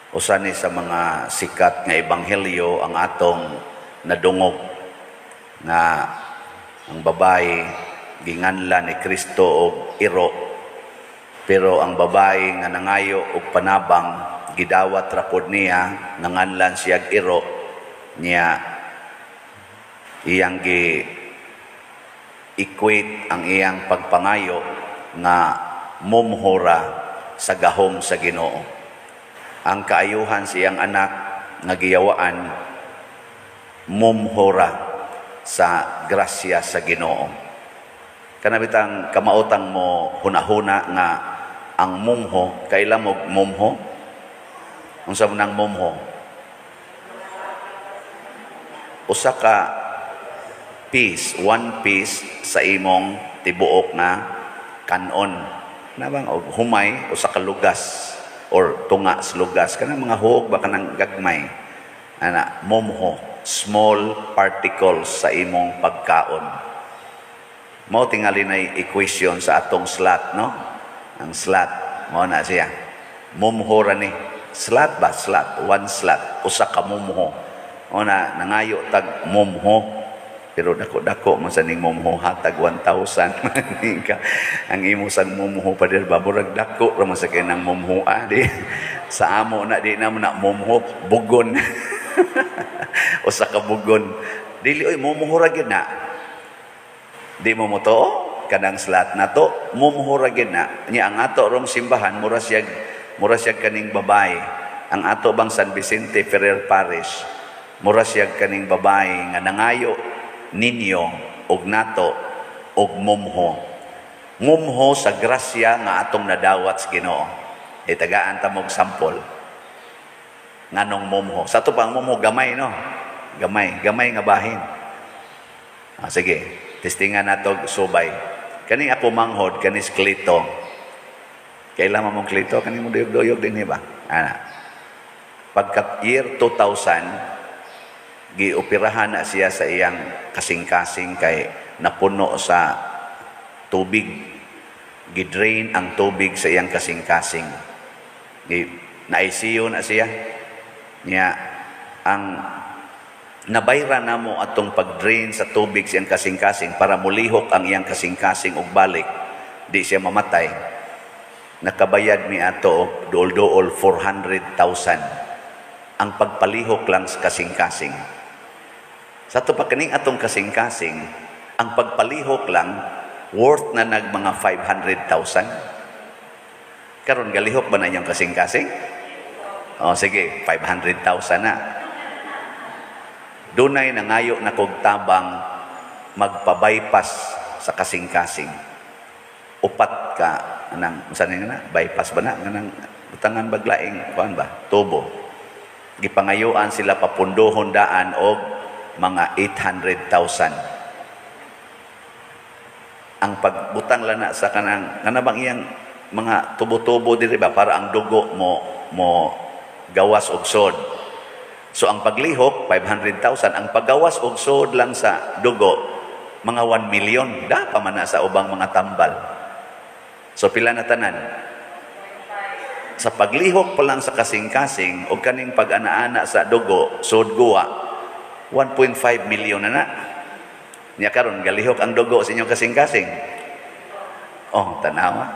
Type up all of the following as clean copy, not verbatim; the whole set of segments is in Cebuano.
Usa ni sa mga sikat nga ebanghelyo ang atong nadungog nga ang babae ginganlan ni Kristo og iro, pero ang babae nga nangayo og panabang, gidawat ra pod niya, nanganlan siyag iro niya, iyang gi equate ang iyang pagpangayo nga mumhora sa gahom sa Ginoo. Ang kaayuhan sa iyang anak nga giyawaan, mumhora sa grasya sa Ginoo. Kana bitang kamaotang mo hunahuna nga ang mumho, kaila mo mumho? Unsa man ang mumho? Usa ka piece, one piece sa imong tibuok nga kanon. Nabang og humay, usa ka lugas or tunga sa lugas, kanang mga huog ba, kanang gagmay. Ana, mumho, small particles sa imong pagkaon. Mao tingali na equation sa atong slat, no? Ang slat, mao na siya. Mumho ra ni. Slat ba? Slat. One slat. Usa ka mumho. O na, nangayo tag mumho. Pero dako-dako man sa ning mumho, hatag 1,000. Ang imo sang mumho pa dir ba, murag dako ra man sa kinang mumho, ah, di. Sa amo na di na mo na mumho, bugon. Usa ka bugon. Dili oy, mumho ra gyud na. Di mo motuo kanang slat na to, mumho ra gyud na. Nya ang ato rong simbahan mura siya kaning babae. Ang ato bang San Vicente Ferrer Parish, mura siya kaning babae nga nangayo ninyo og nato og mumho. Mumho sa grasya nga atong nadawat sa Ginoo. E tagaan ta mog sample. Nganong mumho? Sa ato pa ang mumho gamay, no? Gamay, gamay nga bahin. Ah, sige, testingan nato subay. Kani ako manghod, kani si Clito. Kailan mo mong Clito? Kani mo duyog-duyog din ba? Ana. Pagka year 2000, gioperahan na siya sa iyang kasing-kasing kay napuno sa tubig. Gidrain ang tubig sa iyang kasing-kasing. Na ICU na siya. Niya, ang nabayra namo atong pag-drain sa tubig sa iyang kasing-kasing para mulihok ang iyang kasing-kasing og balik, di siya mamatay. Nakabayad mi ato og duol-duol 400,000 ang pagpalihok lang sa kasing-kasing. Sa ato pa kaning atong kasing-kasing, ang pagpalihok lang worth na nag mga 500,000. Karon galihok ba na inyong kasing-kasing? O sige, 500,000 na. Dunay nangayo na kog tabang magpa-bypass sa kasing-kasing. Upat ka anang unsa ni na bypass ba na nganang butangan baglaing kuan ba, tubo. Gipangayuan sila papunduhon daan og mga 800,000. Ang pagbutang lana sa kanang kana bang iyang mga tubo-tubo diri ba para ang dugo mo mo gawas og sod. So ang paglihok 500,000, ang paggawas og sod lang sa dugo mga 1 million da pa man na sa ubang mga tambal. So pila na tanan? Sa paglihok pa lang sa kasing-kasing o kaning pag-ana-ana sa dugo, sod guwa, 1.5 million na na. Nya karon galihok ang dugo sa inyong kasing-kasing. Oh, tanawa.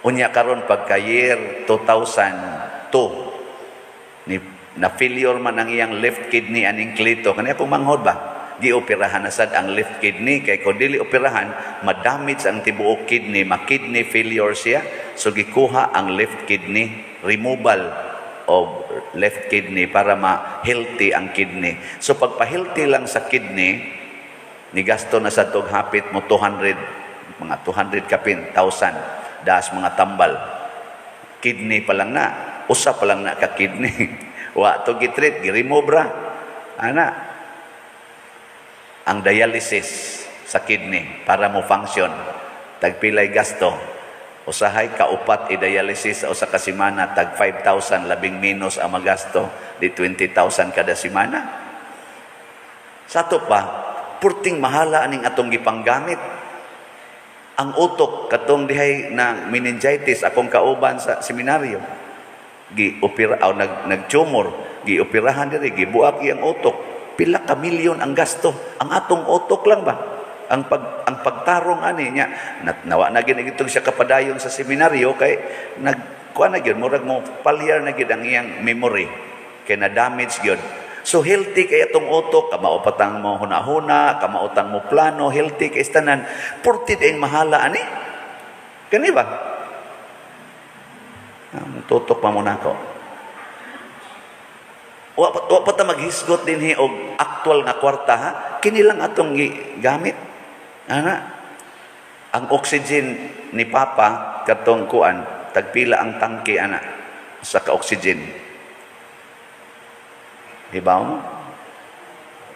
Unya karon pagka year 2002 ni na failure man ang iyang left kidney aning Clito. Kani akong manghod ba? Gioperahan na sad ang left kidney kay kung dili operahan, madamage ang tibuok kidney, ma-kidney failure siya. So gikuha ang left kidney, removal of left kidney para ma-healthy ang kidney. So pagpa-healthy lang sa kidney, ni gasto na sa tog hapit mo 200, mga 200 kapin, 1,000, das mga tambal. Kidney pa lang na, usa pa lang na ka kidney. Wa to gitreat, gi-remove ra. Ana, ang dialysis sa kidney para mo function, tagpilay gasto? Usahay kaupat i-dialysis sa usa ka semana, tag 5,000 labing minus ang magasto, di 20,000 kada semana. Sa ato pa, purting mahala aning atong gipanggamit. Ang utok katong dihay na meningitis akong kauban sa seminaryo. Gi opera aw nag nag-tumor, gioperahan diri, gibuak iyang utok. Pila ka milyon ang gasto. Ang atong utok lang ba? Ang pagtarong ani niya, nawa na gid siya kapadayon sa seminaryo kay nag kuan na gyud, murag mo failure na gyud ang iyang memory kay na damage gyud. So healthy kay atong utok, kamao patang mo hunahuna, kamautang mo plano, healthy kay tanan. Purti ang mahala ani. Kani ba? Tutok pa mo nako. Wa pa ta maghisgot dinhi og aktual nga kwarta, ha. Kini lang atong gamit. Ana. Ang oxygen ni Papa katong kuan, tagpila ang tangke ana sa ka-oxygen? Hibaw mo?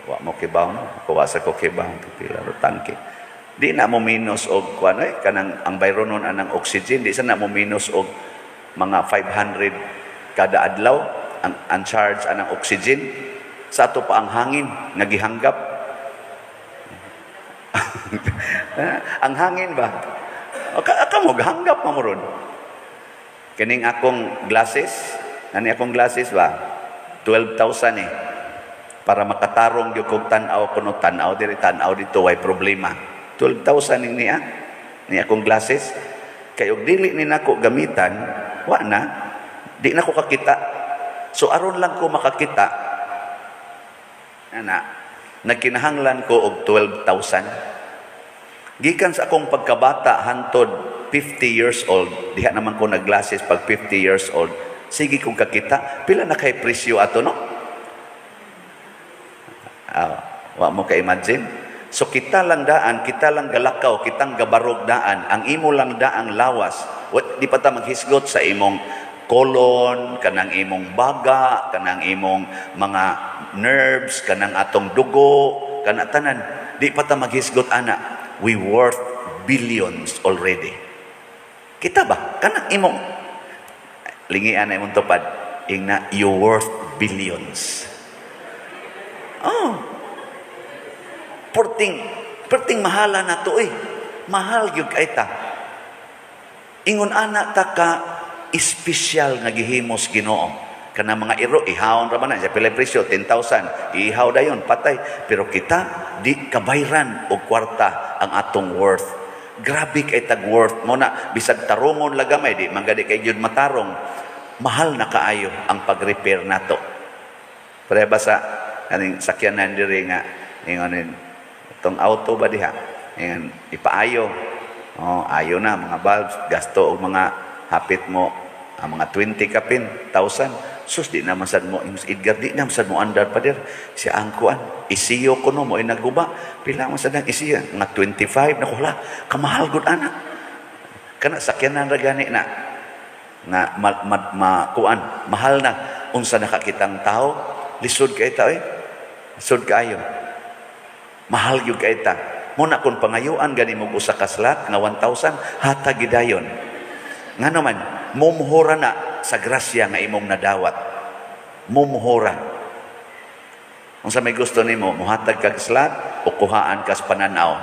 Wa mo kibaw no? Kuwa sa ko kibaw pila ro tangke. Di na mo minus og kuan eh, kanang ang bayronon anang oxygen, di sa na mo minus og mga 500 kada adlaw ang charge anang oxygen. Sa ato pa ang hangin nga gihanggap. Ang hangin ba? O ka mo gihanggap mo ron. Kining akong glasses, nani akong glasses ba? 12,000 eh. Para makatarong gyud kog tan-aw kuno, tan-aw diri, tan-aw dito, way problema. 12,000 ning niya ni akong glasses. Kay og dili ni nako gamitan, wa na, di na ko kakita. So aron lang ko makakita ana, nagkinahanglan ko og 12,000. Gikan sa akong pagkabata hantod 50 years old, diha naman ko nag-glasses pag 50 years old, sige kong kakita. Pila na kay presyo ato, no? Ah, wa mo ka-imagine? So kita lang daan, kita lang galakaw, kitang gabarog daan, ang imo lang daang lawas. Wa, di pa ta maghisgot sa imong colon, kanang imong baga, kanang imong mga nerves, kanang atong dugo, kana tanan. Di pa ta maghisgot ana. We worth billions already. Kita ba? Kanang imong lingian na imong tupad. Ingna, you worth billions. Oh. Perting mahala na to eh. Mahal gyud kay ta. Ingon ana ta ka espesyal nga gihimos Ginoo. Kana mga iro ihawon ra man na sa pila presyo, 10,000. Ihaw dayon, patay. Pero kita di kabayran og kwarta ang atong worth. Grabe kay tag worth mo na bisag tarungon la gamay, di man gani kay gyud matarong. Mahal na kaayo ang pag-repair nato. Pareha ba sa kaning sakyanan diri nga ingon itong auto ba diha? Ingon ipaayo. Oh, ayo na mga bulbs, gasto og mga hapit mo ang mga 20 kapin, thousand. Sus, di naman sad mo, Edgar, di naman sad mo andar pa dir. Siya ang kuan, isiyo ko no, mo ay naguba. Pila man sad ang isiyo? Mga 25, naku hala, kamahal gud ana. Kana sakyanan ra gani na nga ma, kuan, mahal na. Unsa nakakitang tao, lisod kay ta eh. Lisod kaayo. Mahal gyud kay ta. Muna kung pangayuan gani mo usa ka slot nga 1,000, hatag gidayon. Ngano man, mumuhura na sa grasya nga imong nadawat. Mumuhura. Unsa may gusto nimo, muhatag kag slot o kuhaan kas pananaw?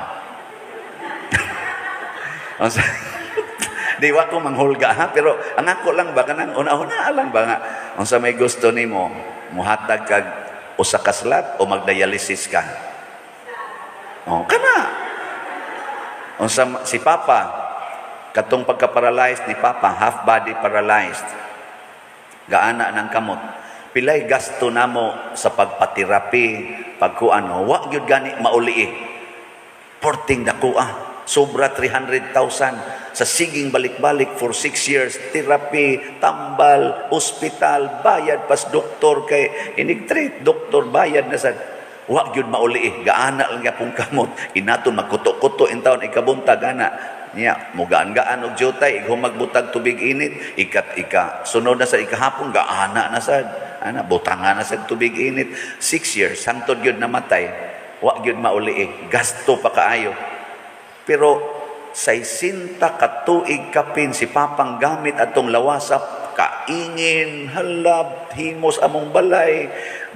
Unsa? Di wa ko manghulga ha, pero ang ako lang ba, kanang una-una lang ba nga unsa may gusto nimo, muhatag kag usa ka slot o magdialysis ka? Oh, kana. Unsa si Papa, katong pagka-paralyzed ni Papa, half body paralyzed. Gaana ng kamot. Pilay gasto namo sa pagpaterapi, pagkuan, wa gyud gani mauli eh. Porting dakoa, sobra 300,000 sa siging balik-balik for 6 years, therapy, tambal, ospital, bayad pas doktor kay inig-treat, doktor bayad na sa wa gyud mauli eh. Gaana lang gyapon kamot. Inaton magkuto-kuto in taon ikabuntag ana. Niya, mugaan-gaan og jutay, ighumag magbutag tubig init, ikat ika sunod na sa ikahapon gaana na sad. Ana butangan na sa tubig init. 6 years hangtod gyud namatay, wa gyud mauli eh. Gasto pa kaayo. Pero 60 ka tuig kapin si Papang gamit atong lawasa, kaingin, halab, himos among balay,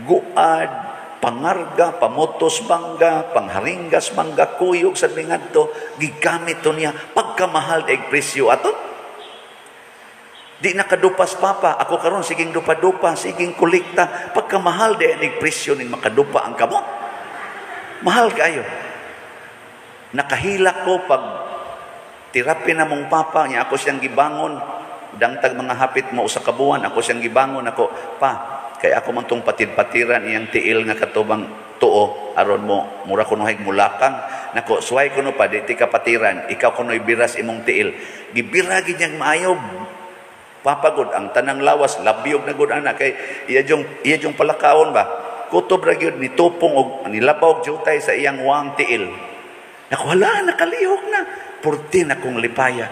guad, pangarga, pamotos mangga, pangharinggas mangga, kuyog sa mingadto, gigamit to niya, pagkamahal eg presyo ato. Di nakadupas papa. Ako karon siging dupa-dupa, siging kolekta. Pagkamahal di nig presyo ning makadupa ang kamot. Mahal kayo. Nakahilak ko pag tirapi na mong papa niya, ako siyang gibangon. Dangtag mga hapit mo sa kabuan, ako siyang gibangon ako, pa, kay ako man tong patid-patiran iyang tiil nga katubang tuo aron mo mura kuno hay mulakang nako, suway kuno pa, di ti kapatiran, ikaw kuno biras imong tiil. Gibira gid niyang maayo. Papagod ang tanang lawas, labyog na gud ana kay iya jung palakaon ba. Kutob ra gyud ni tupong og nilabaw og jutay sa iyang wang tiil. Nako, hala, nakalihok na. Purti na kong lipaya.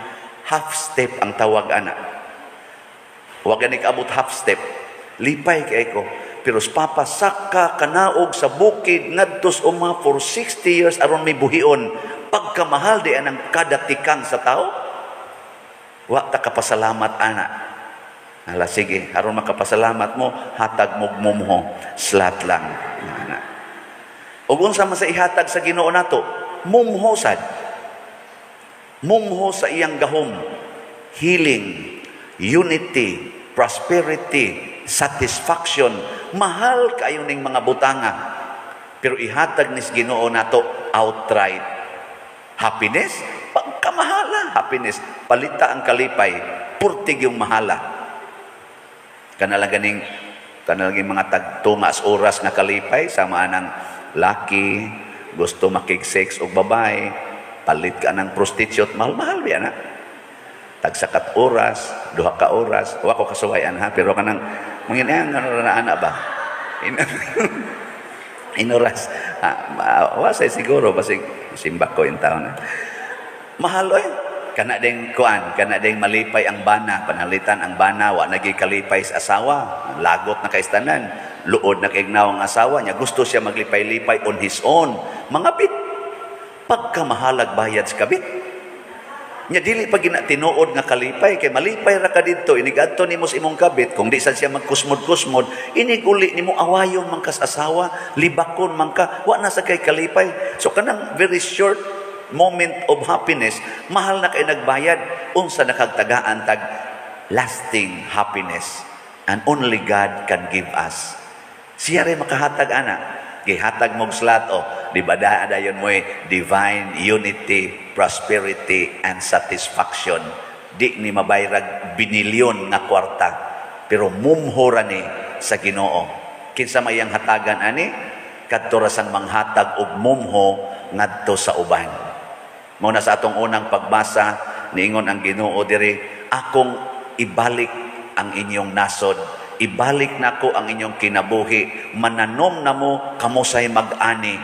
Half step ang tawag ana. Wa gani kaabot half step. Lipay kay ko. Pero sa papa saka kanaog sa bukid ngadto sa uma for 60 years aron may buhion. Pagkamahal di anang kada tikang sa tao. Wa ta kapasalamat ana. Hala sige, aron makapasalamat mo, hatag mo mumho, slot lang. Ana. Ug unsa man sa ihatag sa Ginoo nato? Mumho sad. Mumho sa iyang gahom. Healing, unity, prosperity, satisfaction. Mahal kayo ning mga butanga. Pero ihatag nis Ginoo nato outright. Happiness, pagkamahala happiness. Palita ang kalipay, purtig yung mahala. Kana lang ganing kana lang mga tagtungas oras nga kalipay sama anang laki gusto makig-sex og babae, palit ka ng prostitute, mahal-mahal biya na. Tagsakat oras, 2 ka oras, wa ko kasuwayan ha, pero kanang manginayang ano na ana ba? Inoras. Ha, wa say siguro basig simbak ko in taon na. Mahal oy. Kana ding kuan, kana ding malipay ang bana, panalitan ang bana, wa nagi kalipay sa asawa, lagot na kaistanan, luod na kaignaw ang asawa niya, gusto siya maglipay-lipay on his own. Mga bit, pagkamahalag bayad sa kabit. Nya dili pa gina tinuod nga kalipay kay malipay ra ka didto inig adto nimo sa imong kabit, kung di sad siya magkusmod-kusmod, inig uli nimo awayon man kas asawa, libakon man ka, wa na sa kay kalipay. So kanang very short moment of happiness, mahal na kay nagbayad. Unsa nakagtagaan tag lasting happiness? And only God can give us. Siya rin makahatag ana. Gihatag mong slot o, di ba dayon mo divine unity, prosperity, and satisfaction. Di ni mabayrag binilyon nga kwarta, pero mumhora ni sa Ginoo. Kinsa may ang hatagan ani? Kadto ra sang manghatag og mumho ngadto sa uban. Mao na sa atong unang pagbasa, niingon ang Ginoo diri, akong ibalik ang inyong nasod, ibalik nako ang inyong kinabuhi, mananom na mo, kamo say mag-ani.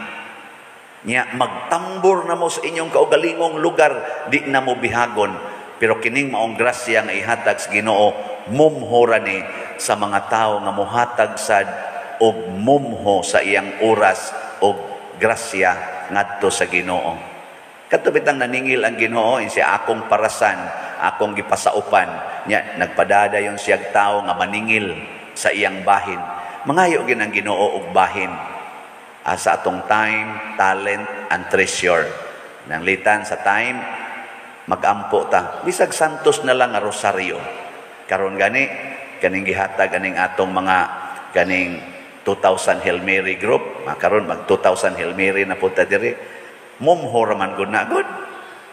Nya magtambor na mo sa inyong kaugalingong lugar, di na mo bihagon. Pero kining maong grasya nga ihatag sa Ginoo, mumhora ni sa mga tawo nga muhatag sad og mumho sa iyang oras og grasya ngadto sa Ginoo. Kadto bitang naningil ang Ginoo siya, akong parasan, akong gipasaupan. Nya nagpadadayon siyag tawo nga maningil sa iyang bahin. Mangayo gin ang Ginoo og bahin sa atong time, talent, and treasure. Nanglitan sa time, magampo ta. Bisag santos na lang nga rosaryo. Karon gani, kaning gihatag aning atong mga kaning 2000 Hail Mary group, karon mag 2000 Hail Mary na punta diri. Mumho raman gud na gud.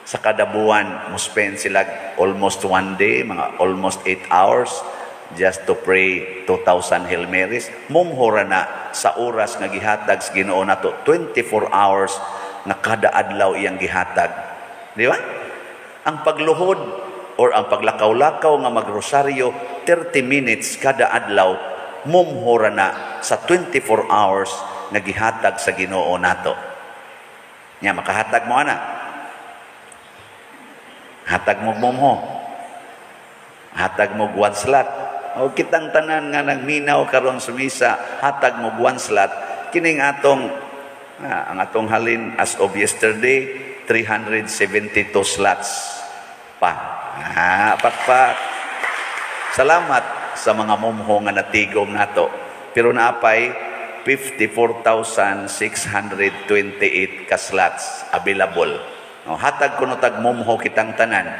Sa kada buwan, mo spend sila almost one day, mga almost 8 hours just to pray 2,000 Hail Marys. Mumhora na sa oras nga gihatag sa Ginoo nato, 24 hours nga kada adlaw iyang gihatag. Di ba? Ang pagluhod or ang paglakaw-lakaw nga magrosaryo 30 minutes kada adlaw, mumhora na sa 24 hours nga gihatag sa Ginoo nato. Nya makahatag mo ana. Hatag mo mumho. Hatag mo one slot. O kitang tanan nga nagminaw karon sa misa, hatag mo one slot. Kining atong ang atong halin as of yesterday 372 slots pa. Pakpak. Salamat sa mga mumho nga natigom nato. Pero naapay 54,628 ka slots available. No, hatag kuno tag mumho kitang tanan.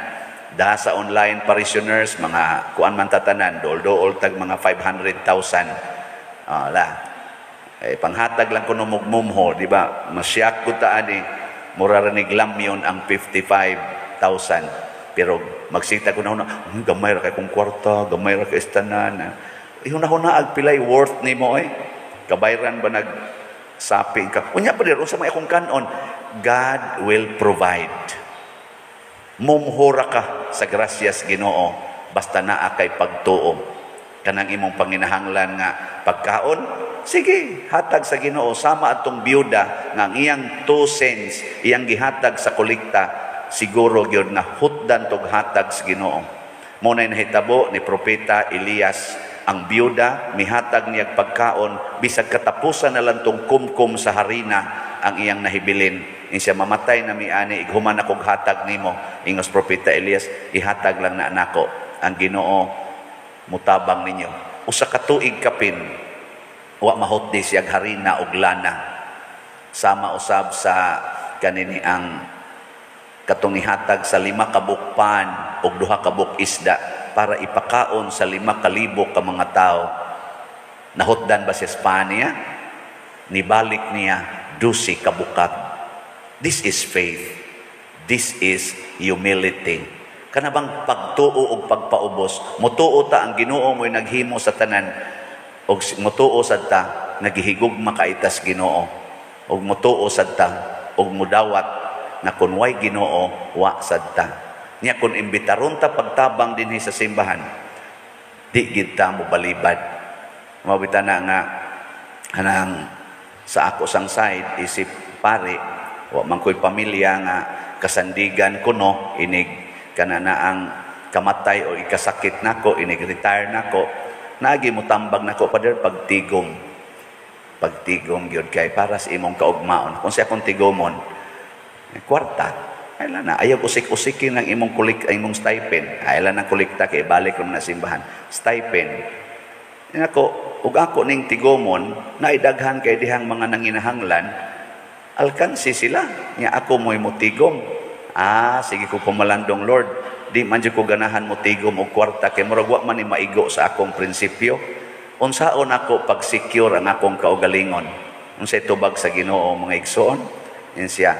Da sa online parishioners, mga kuan man tatanan, dool-dool tag mga 500,000. Ah, la. Eh, panghatag lang kuno mugmumho, di ba? Masyak ko ta ani, mura ra ni lamyon ang 55,000. Pero magsita ko na una, gamay ra kay kong kwarta, gamay ra kay istanan. Ihuna-huna ag pilay worth nimo eh. Kabayran ba nag saping ka? Unya pa dir, unsa may akong kanon? God will provide. Mumhura ka sa grasyas Ginoo basta naa kay pagtuo. Kanang imong panginahanglan nga pagkaon, sige, hatag sa Ginoo. Sama atong biyuda nga ang iyang 2 cents iyang gihatag sa kolekta, siguro gyud nga hutdan tog hatag sa Ginoo. Mo nay nahitabo ni Propeta Elias. Ang biyuda mihatag niyag pagkaon bisag katapusan na lang tong kumkum sa harina ang iyang nahibilin. In siya, "Mamatay na mi ani, ighuman akong hatag nimo." Ingos Propeta Elias, "Ihatag lang na nako, ang Ginoo mutabang ninyo." 1 ka tuig kapin wa mahutdi siyag harina og lana. Sama usab sa kanini, ang katong nihatag sa 5 ka pan og 2 ka isda para ipakaon sa 5,000 ka mga tao. Nahutdan ba si Espanya? Nibalik niya 12 ka bukag. This is faith. This is humility. Kana bang pagtuo og pagpaubos? Mutuo ta ang Ginoo mo'y naghimo sa tanan, og mutuo sad ta nagihigugma kay tas Ginoo, og mutuo sad ta og mudawat na kun way Ginoo, wa sad ta. Nya kun imbitaron ta pagtabang dinhi sa simbahan, di gid ta mo balibad. Mabita na nga anang sa ako sang side isip pare, wa man ko'y pamilya nga kasandigan kuno inig kana na ang kamatay o ikasakit nako, inig retire nako, naagi mo tambag nako, Pader, pagtigom. Pagtigom gyud kay para sa imong kaugmaon. Kung siya akong tigomon, kwarta ay na ayaw usik-usikin ang imong kulik, ang imong stipend. Ay lang ang kolekta kay balik ra man na simbahan stipend. Nako, ug ako ning tigomon, naidaghan kay dihang mga nanginahanglan, alkansi sila. Nya ako mo'y motigom. Ah, sige ko pamalandong, Lord. Di man jud ko ganahan mo tigom og kwarta kay murag wa man ni maigo sa akong prinsipyo. Unsaon ako pag-secure ang akong kaugalingon? Unsay tubag sa Ginoo, mga igsoon? Yan siya,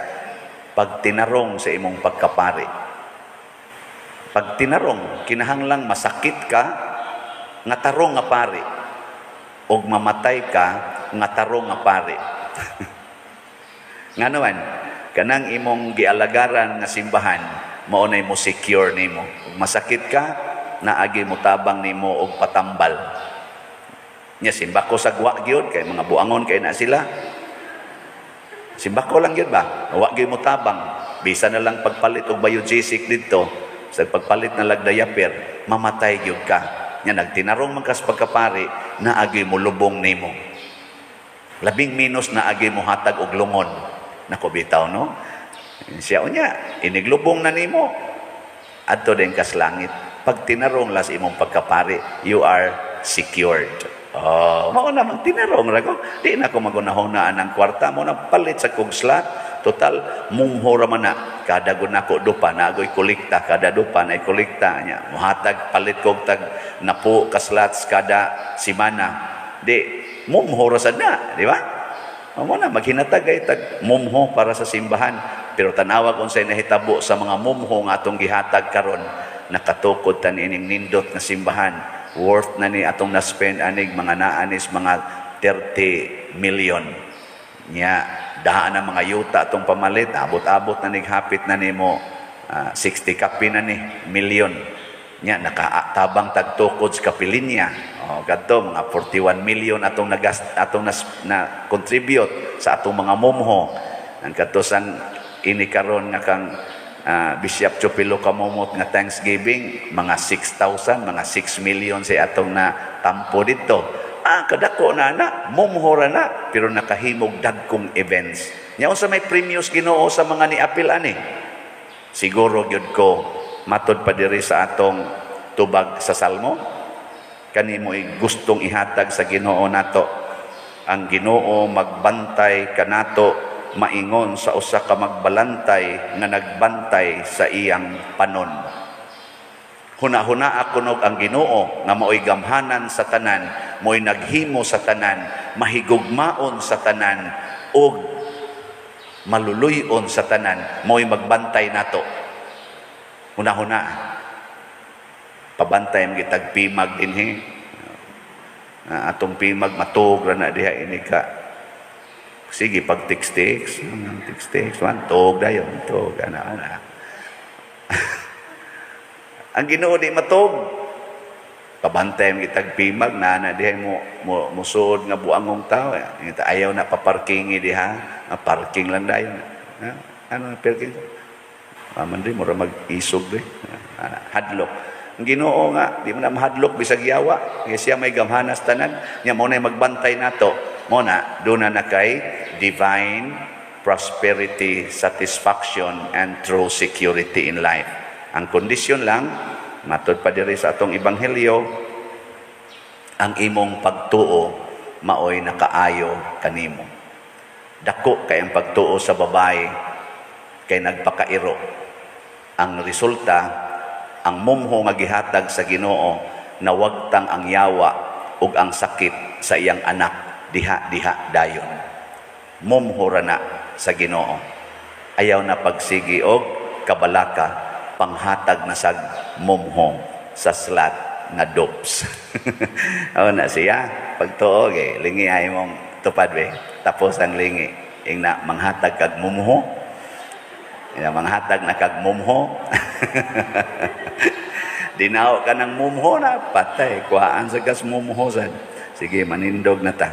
pagtinarong sa imong pagkapari. Pagtinarong, kinahanglang masakit ka nga tarong nga pari og mamatay ka nga tarong nga pari. Nga naman, kanang imong gialagaran nga simbahan, mao nay mo secure nimo. Ug masakit ka, naagi mo tabang nimo og patambal. Nya simba ko sa gwa gyud kay mga buangon kay na sila. Simba ko lang gyud ba? Wa gyud mo tabang. Bisa na lang pagpalit og Biogesic didto, sa pagpalit na lag diaper, mamatay gyud ka. Nya nagtinarong man kas pagkapari, naagi mo lubong nimo. Labing minus naagi mo hatag og lungon. Nako bitaw, no? Siya unya, iniglubong na nimo. Adto din kas langit. Pag tinarong las imong pagkapari, you are secured. Oh, mao na magtinarong ra ko. Di na ko magunahunaan ang kwarta mo na palit sa kog slot. Total mumho ra man na. Kada gud nako dupa na agoy kolekta, kada dupa na kolekta nya. Muhatag palit kog tag napo ka slots kada semana. Di mumho ra sad na, di ba? Mao na maghinatag ay tag mumho para sa simbahan. Pero tanawa kung unsay nahitabo sa mga mumho nga atong gihatag karon, nakatukod ta niining nindot nga simbahan. Worth na ni atong na-spend anig mga naanis mga 30 million. Nya daan ang mga yuta atong pamalit, abot-abot na nig hapit na nimo 60 kapi na ni million. Nya nakatabang tagtukod sa kapilinya. Oh, kadto mga 41 million atong nagas atong nas, na contribute sa atong mga mumho. Ang kadto sang ini karon nga kang Bishop Chupilo Kamumot nga Thanksgiving, mga 6,000, mga 6 million sa atong na tampo dito. Ah, kadako na na, mumhora na, pero nakahimog dagkong events. Nya unsa may premios Ginoo sa mga niapil ani? Siguro gyud ko matod pa diri sa atong tubag sa Salmo, kanimo gustong ihatag sa Ginoo nato. Ang Ginoo magbantay kanato maingon sa usa ka magbalantay nga nagbantay sa iyang panon. Huna-huna kunog ang Ginoo nga maoy gamhanan sa tanan, mo'y naghimo sa tanan, mahigugmaon sa tanan ug maluluy-on sa tanan, mo'y magbantay nato. Huna-huna. Pabantay man kitag pimag dinhi. Atong pimag matug ra na diha ini ka. Sige, pag text-text, text-text, man, tug dayon, tug, ana, ana. Ang Ginoo di matug. Pabantay man kitag pimag na na diha mo mo musuod nga buangong tao. Ita ayaw na paparkingi diha, parking lang dayon. Ha? Ano parking? Aman di mura mag-isog di. Hadlok. Ang Ginoo nga di man na mahadlok bisag yawa, kay siya may gamhanas tanan, nya mo na magbantay nato. Mo na duna na kay divine prosperity, satisfaction and true security in life. Ang kondisyon lang, matod pa diri sa atong ebanghelyo, ang imong pagtuo maoy nakaayo kanimo. Dako kay ang pagtuo sa babae kay nagpakairo. Ang resulta, ang mumho nga gihatag sa Ginoo, nawagtang ang yawa ug ang sakit sa iyang anak diha-diha dayon. Mumho ra na sa Ginoo. Ayaw na pagsigi og kabalaka, panghatag na sag mumho sa slot nga dops. Aw na siya, pagtuo eh, lingi ay mong tupad be. Tapos ang lingi, ingna manghatag kag mumho. Ina manghatag na kag mumho. Dinaw ka ng mumho na, patay. Kuhaan sa gas mumho sad. Sige, manindog na ta.